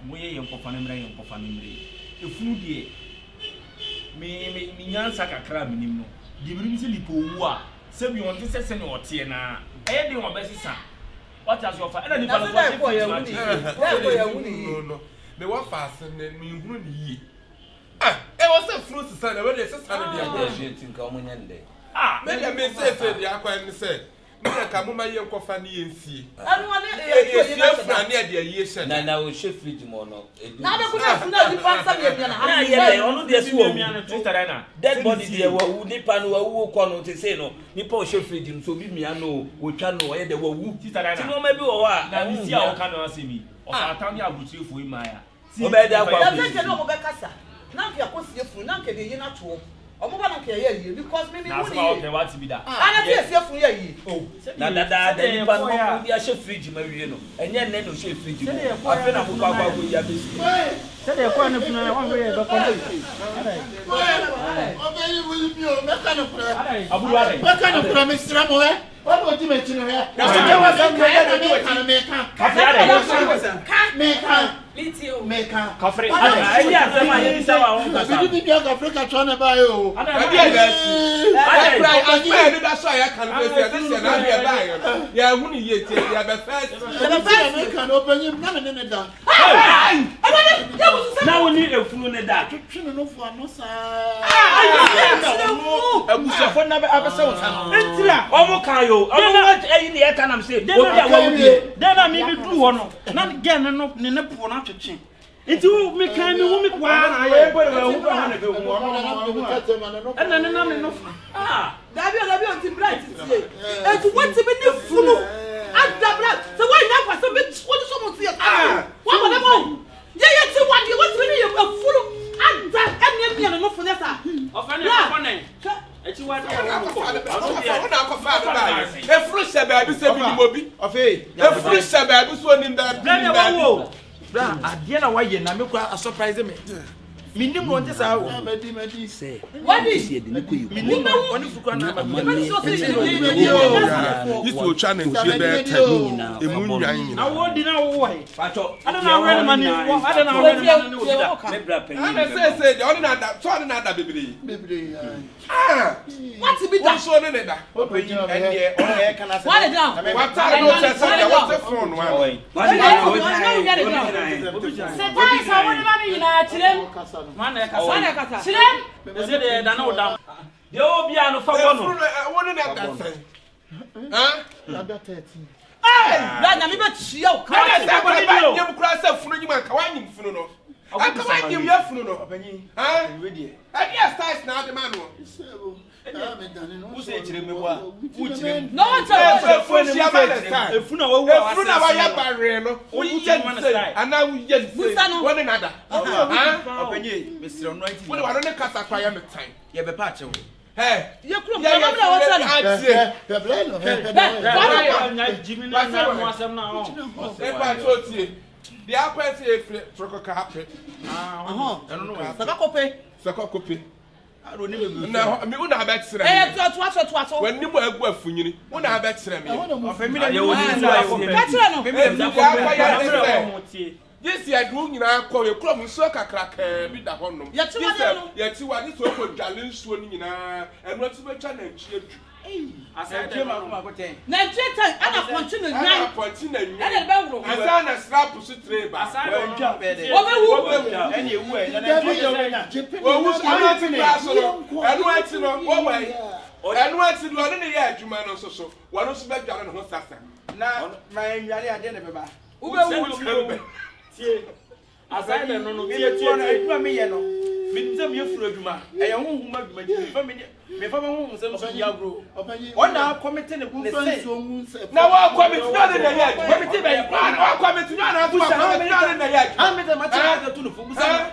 Moyɛ yɛn nkɔfa no mmra yɛn nkɔfa no mmra yi. Efunu deɛ me me me nyansa kakra a menim no, deɛ menim sɛ nipa owu a, sɛbi ɔnte sɛ sɛnea ɔteɛ no ara. Ɛyɛ den ɔbɛsesa. Wate ase ɔfa ɛna nipa no nso wahyɛ fridge mu akyɛ. Sɛdeɛ efunu no me wɔ faase no menhunu no yie. Ah ɛwɔ sɛ funu sesa na wei deɛ sesa no deɛ ho. Nti nka wɔn nyɛ no dɛn? Ah me deɛ me seesei deɛ akwan ne sɛ Me deɛ ka moma yɛn kɔfa ne yɛn sie. Yɛ sie funu a ne yɛde ayie hyɛ da. Na ɔhyɛ fridge mu ɔno edu. Na abɛku na funu a nipa nsa miamia na ha. Na yɛ dɛ ɔno deɛ so wawu. Dead body deɛ wawu nipa no wawu kɔ no te sei no nipa ɔhyɛ fridge mu so obi mia no otwa no ɔyɛ dɛ wawu. Ti nneɛma bi wɔ hɔ a Na ɛho ne si a nhia. ɔka no asɛm yi ɔfata ne aburukyerefo yi mmaeɛ a. Wobɛyɛ dɛn akɔ Yɛsɛ akɔsi nka ne fi? ɔmo bɛkasa na nka yɛakɔsie funu na nka yɛde ayi no ato hɔ ɔmo ba na nka yɛyɛ ayie because me Na mehu asɛm ne a yie woka yi woate bi da? Ana sɛ yɛsie funu yɛ ayie. Oh Na sɛdeɛ dadaada sɛdeɛ nipa no yɛkɔeɛ a. mo de ahyɛ fridge mu awie no, ɛnyɛ nnɛ na ɔhyɛɛ fridge mu Sɛdeɛ o, yɛkɔeɛ afei a na na mokɔ funu akɔ no ayɛ. akɔyi abɛsi hɔ. Sɛdeɛ yɛkɔeɛ na funu no ayɛ, woanhwɛ yie a yɛbɛkɔ no. Adɛn? Adɛn? Abudu adɛn? Mɛka nokorɛ mesrɛ mo ɛ. Ɔna odi m'akyi no hwɛ. Meka na meka no meka. Kafre adɛn? Meka. Meka. Kafre Ɔna adɛn? Ɛnyɛ asɛm a yɛbisa wo a wonkasa. Mede me nua Kafre ka kyerɛ ne baeɛ o. Ɛdeɛ na asi. Adɛn? Ɛkura asɛm a yɛde da so a yɛka no bɛsi ɛde hyɛ n'adeɛ baeɛ no yɛahu no yie nti yɛbɛfa asi. Ɛno nti na meka no ɔpanyin na me ne ne da. Na wo ne efunu no da. Twetwe ne nofo ano saa. Abusuafo no abɛsɛ wo nsa no. Ntira. Ɔmo ka yo. Ɔmo wɔ ɛyi ne yɛka nam se obi a wawu deɛ. Dɛn na mi mi duru hɔ no na gɛn no no ne ne po no atwetwe. Nti wo mi kan mi hu mi waa na ayɛ. Ɛna ne nam ne no fa. Dabi o dabi o nti bra titie eti wotumi ne funu ada bra sɛ woanya nkwasɛm bi wode sɔ mo nso yɛ saa wabɔ dɛm o yɛ yɛ ti wadeɛ wotumi ne yɛ afunu ada ɛmiamia ne nofo nyɛ saa Ɔfɛ ne kɔkɔ nɛn. Akyiwadeɛ a wɔn kɔ. Ɔna akɔfa no baayɛ. Efunu hyɛ baabi sɛ bi nim obi. Efunu hyɛ baabi sɛ onim baabi. Bra deɛ wawo o. Bra adeɛ na wayɛ na me kura asɔprise me. Menim no ɔnte saa o. Sɛ Wadi. sɛ yɛde no kɔ yɛ Menim kurom no ɔne fukura na na ama amanneɛ Sɛ ne sɛ nneɛma yɛ a ɛwɔ yɛ biara no Yesu otwa ne nkyie bɛyɛ ne tɛn nyinaa emu fa bɔ no. nwan Na nyinaa. wo di na wo wɔ he? Patɔ. Adɛn na awɛ ne ma ne wɔ adɛn na awɛ ne ma ne ne obi da? Me bra panyin Ɛna ne bɛma. seesei deɛ ɔne no ada sɛ ɔne no ada bebree. Bebree ayi. Ah! Wate bi Wo da. nso ne ne da. Ɔpanyin ɛndeɛ ɔno na ɛka n'asɛm. Wale down. W'ataade no kyerɛ sɛ deɛ wote fon no ano. Sɛ times a wode ma me nyinaa kyerɛm. Hwan na ɛkasa? Hwan na ɛkasa? Kyerɛm. Ɛsɛ deɛ ɛda ne wo da. Deɛ ɔwɔ biara no fa bɔ no. Efunu no ɛ, wo ne no ada sɛn? Ah? Ada 13. Bra nyame bɛ kyia wo Ɛna kra. sɛ anka wanyem koraa sɛ funu nyim anka wanyem funu no. Anka wanyem yɛ funu no. Ɔpanyin Ah? wei deɛ. Ɛdeɛ styles na ade ma no. Wo sɛ kyerɛ me wa. Wo kyerɛ mu. No one tell Efunu efunu hyia ma ne style. Efunu a wawu a Efunu na wasɛe wayɛ no. baree no. Woyɛ Woyɛ ma ne ne sei style. anaa woyɛ ne sei. Busa no. Wo ne no ada. Ah? Ɔpanyin mesrɛ wo no nti. Wo de w'ano ne kasa koraa yɛ me tan. Yɛbɛpa akyɛw. Hey. Yɛ kurom Yɛ kra yɛ mamina wɔ kyerɛ no. atie. Hwɛ bra no hwɛ hwɛ Hwɛ, deɛ ɔyɛ. wate Nya gyimi ne nya mu asɛm na ɔ. Epa kyɛ otie. Deɛ akɔ ɛsɛ efiri toroko ka ape. Ɔhɔn. Ɛno no wɔ. Sɛ kɔkɔ Sɛ kɔkɔ pe. Ado ne bebree. Na hɔ mi wo na abɛkyerɛ Ɛyɛ me. toatoa so toa so. W'anim a egu afunyini wo na abɛkyerɛ me. Ɛhɔ na mo Ɔfɛ mi na Ayɛ wo mi ni na so mi ayɛ Ka kyerɛ no. Eti deɛ akɔ yɛ ne Ɛmmerɛ sɛ wɔ ho tie. gye sɛ yɛde wo nyinaa kɔ yɛ kurom nsuo kakrakaa bi da hɔ nom. Yɛkyiwadeɛ Gye sɛ no. yɛkyiwa gye sɛ wokɔ dwale nsuo no nyinaa ɛno akyi bɛtwa nantwie du. Asɛe Nantwie dɛ mako no. mako tɛn. Nantwie tan ɛna pɔnkye na Ɛna nwan. apɔnkye na Ɛna nwan. de bɛworo. Ansa na srapo so tire ba. Asɛe dɛ no. Wantwa bɛɛ dɛ. Wɔbɛwu. Wɔbɛwu. Ɛne ewu ɛ. Na nantwie deɛ ɔbɛnya. Wɔwu so ɛno akyi koraa so no ɛno akyi no wɔwɔ yi ɛno akyi deɛ ɔne ne yɛ adwuma no nso so wɔn nso bɛdware ne ho sasa. Na ma nnuane adeɛ na ɛbɛba. Wobɛwu. Tie. Asɛe dɛ no no tie tie Mewɔ no tie. adwuma meyɛ no. Menim sɛ meyɛ funu adwuma. Ɛyɛ honhom adwuma nti memfa me memfa me honhom sɛm so nni agorɔ. Ɔpanyin. Ɔna akɔmete ne ne Womfa se. nsuo ngu nsɛ. Na wɔkɔ me tumi ɔne na ɛyɛ adwuma. Kɔmete bɛn? Wɔkɔ me tumi ɔne aso Busa how wɔkɔ me many tumi ɔne na ɛyɛ times? How adwuma. many times makyerɛ sɛ to no fo? Busa no.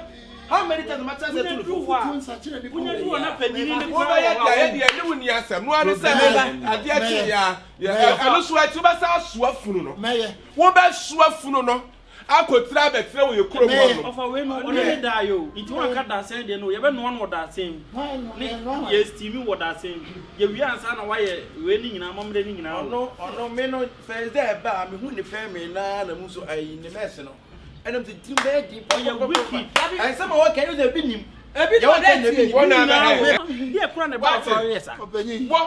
How many times makyerɛ sɛ to no fo? Wonya duru hɔ a. Futuo nsakyerɛ nipa Wonya wɔ. duru hɔ na panyini ne kora Wobɛyɛ wɔ hɔ deɛ a yɛ wowu. deɛ ne wo ni asɛm no ara ne sɛ adeɛ kye ya ɛno so akyi wobɛsa asoa funu no Mɛyɛ. wobɛsoa funu no akɔtira abɛtena wɔ yɛ kurom hɔ nom. Ɔfa wei no ɔne ne daa yɛ o nti wanka dasɛn deɛ no yɛbɛnoa no wɔ dasɛn mu ne yɛ steam wɔ dasɛn mu yɛwie ansa na wayɛ wei ne nyinaa amammerɛ ne nyinaa o. Ɔno ɔno me no first day ɛba a mehu ne pɛ me naa na mu so ayi ne mɛs no. Ɛnam sɛ tirim bɛyɛ den. Ɔyɛ wicked. Ɛnsɛm a wɔka ɛno sɛ ebi nim. Ebi Deɛ wɔka na ebi nim. Wɔn na bɛhɛ. Deɛ kura ne ba ɔsɔre yɛ sa. Ɔpanyin. Wɔ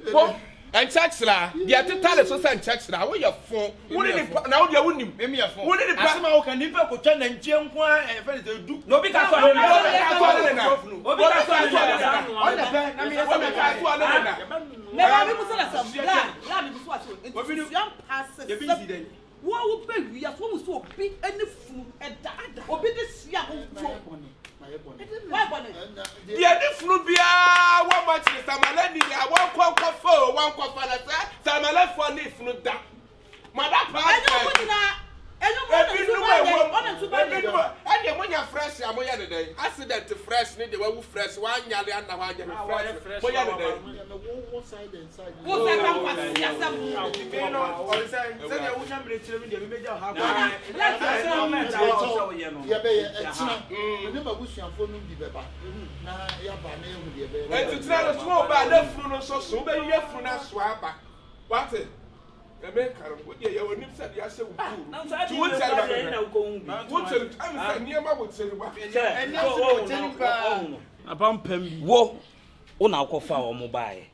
wɔ nkyɛkyerɛ a deɛ tetale so sɛ nkyɛkyerɛ a woyɛ fo wo ne nipa na wo deɛ wonim wo ne nipa. Asɛm a woka nipa kotwa nantwie nko ara ɛfɛ ne sɛ du. Na obi ka sɔ ne na. Obi ka sɔ ne na. Obi ka sɔ ne na. Ɔna pɛ na meyɛ sɛ Obi ka sɔ ne na. Mɛ ba mi musa na sɛm bla bla mi musu ase o nti susua mpa sɛ sɛ wo a wo bɛ wia so wo so obi ɛne funu ɛda obi de hyia wo wuo why bɔne. Deɛ ne funu biara wɔ ma kyerɛ samala ni a wɔnkɔ nkɔfa o wɔnkɔfa na sɛ samalafoɔ ne funu da mada paa Ɛnyɛ ɔmo nyinaa ɛnyɛ ɔmo ɔna ebinom nso ba yɛ ɛwɔ ɔna nso ba yɛ. ebinom ɛdeɛ monya fresh a moyɛ ne dɛn accident fresh ne deɛ wawu fresh wanyale anna hɔ anyɛ ne fresh moyɛ ne dɛn. Wo sɛ ka nkwasi asɛm. Sɛdeɛ wonya mmerɛ kyerɛ me deɛ mebɛgya ɔha Yɛbɛyɛ ɛkyena. Mene m'abusuafoɔ no bi bɛba na yɛaba na yɛhu deɛ ɛbɛyɛ. Nti tena no so wo ba na funu no nso so wobɛyi afunu no asoa aba wate na meka no wodeɛ yɛ onim sɛ deɛ ahyɛ wo kuuru nti wokyɛre ba wokyɛre ɛne sɛ nneɛma wokyɛre ba Apampam bi. Wo wo na wokɔfa wɔn baeɛ.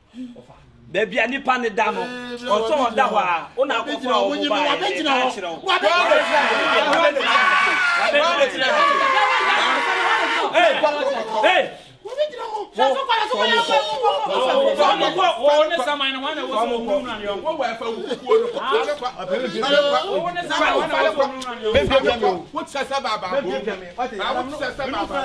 Baabi a nipa ne da no, ɔsɛ ɔda hɔ a, wo na wokɔfa wɔn baeɛ. Meka kyerɛ wo. Hey! Hey! Wo ne saman no wɔn na wɔsɔ wɔn mu na yɔn. wowɔ ɛfa wo kukuo no Wo ne saman wɔn na wɔsɔ wɔn mu na yɔn. wokyɛ sɛ baabaa wokyɛ sɛ baabaa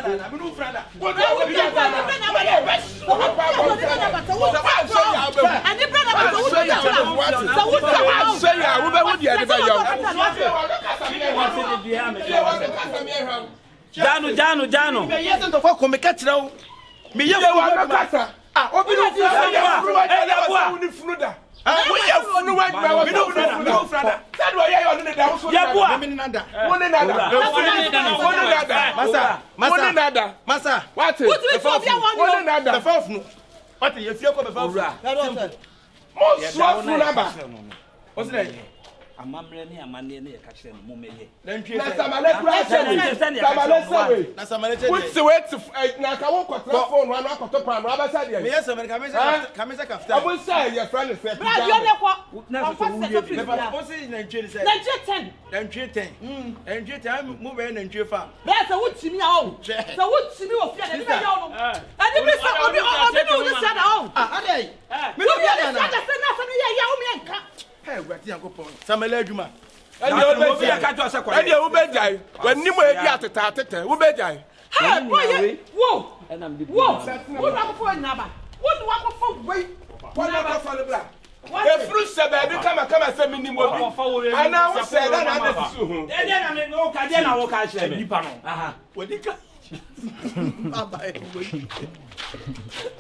Jano, Jano, Jano. Meyɛ sɛ ntɔkwa kɔ meka kyerɛ wo. Meyɛ funu adwuma. Ah, obi ne funu da. Woyɛ funu adwuma wɔ sɛ wone funu da. Sɛdeɛ ɔyɛ yɛ ɔne ne da wo so Yɛboa. Me ne nada. Wo ne nada. Wo ne nada. Masa, Wo ne masa, nada. masa. Wate. Wotumi sɛ obi a wɔn Wo ne nada. Bɛfa funu. Wate yɛ fie kɔ bɛfa funu. Owura. Mo soa funu aba. Ɔsi dɛ. Amammerɛ ne amanneɛ ne yɛka kyerɛ no mommɛyɛ. Nantwie Na sɛ. samale kura sɛ wei. Samale sɛ wei. Na samale kyɛ Wote deɛ. wei te na ka wo kɔtena phone ano akɔtɔ paano abɛsɛ deɛ. Meyɛ samale kame sɛ kame sɛ kaftan. Ɔmo sɛ yɛfrɛ no sɛ Bra deɛ ɔne kɔ. Na sɛ Ɔnkɔ sɛ sɛ wowie firi bi. bia. Ɔsi nantwie ni sɛ. Nantwie ten. Nantwie tɛn. Nantwie tɛn mo bɛyɛ nantwie fa. Bɛyɛ sɛ wotumi a ɔn. Sɛ wotumi wɔ fie a ɛde bɛyɛ ɔno. Ɛde bi sɛ obi obi ne wo de hyɛ da ɔn. Ah, adɛ. Me ne obi de hyɛ da sɛ na asɛm yɛ yɛ wo me nka. Hey, Awurade Nyankopɔn. Samale adwuma. Ɛdeɛ wobɛgyae. Ɛdeɛ wobɛgyae. W'anim a edi atetɛ atetɛ wobɛgyae. Hey, boy, ye, wo, wo, wo na akɔfɔ wei nyinaa ba. Wo na wakɔfɔ wei. Wɔn na akɔfɔ no bra. Efuru hyɛ baabi kamakama sɛ minim obi. Anaa wo hyɛ da na ada susu ho. Ɛdeɛ na me woka deɛ na woka kyerɛ me. Nipa no. Aha. Wadi ka. Bye bye.